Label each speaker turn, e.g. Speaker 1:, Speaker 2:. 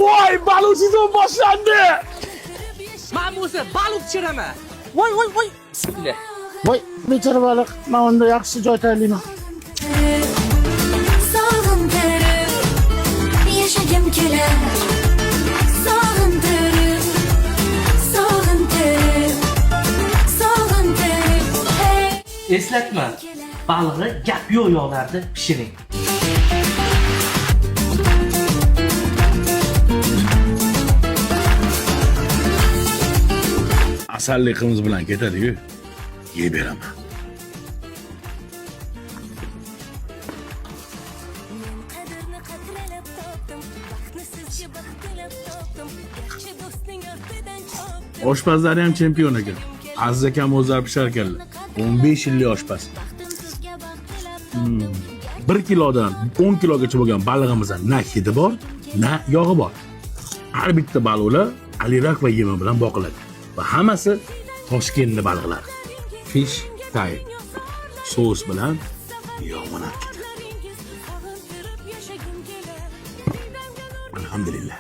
Speaker 1: Voy, baliq sezon boshlandi.
Speaker 2: Man bo'lsa baliq pishiraman. Voy, voy, voy. Bismillah.
Speaker 3: Voy, bechora baliq. Man unda yaxshi joy tayinlayman.
Speaker 4: Sog'intirib yashagim kelar. Sog'intirib, sog'intirib, sog'intirib, hey.
Speaker 2: Eslatma. Balig'i gap yo'q yog'larda pishiring.
Speaker 1: Asalli qimiz bilan ketadi-yu. Yeb beraman.
Speaker 4: Men qadrni qadrlab topdim, baxtni sizga baxt tilab topdim, yaxshi do'stning ortidan chopdim.
Speaker 1: Oshpazlari ham chempion ekan. Aziz akam o'zlari pishar ekanlar. 15 yillik oshpaz.
Speaker 4: Baxtim sizga baxt tilab topdim.
Speaker 1: 1 kilodan 10 kilogacha bo'lgan balig'imizda na hidi bor, na yog'i bor. Har bitta baliqlar alirak va yemi bilan boqiladi. Va hammasi Toshkentni baliqlari. Fish time. Sous bilan yog'lanib ketadi.
Speaker 4: Sog'intirib yashagim kelar.
Speaker 1: Alhamdulillah.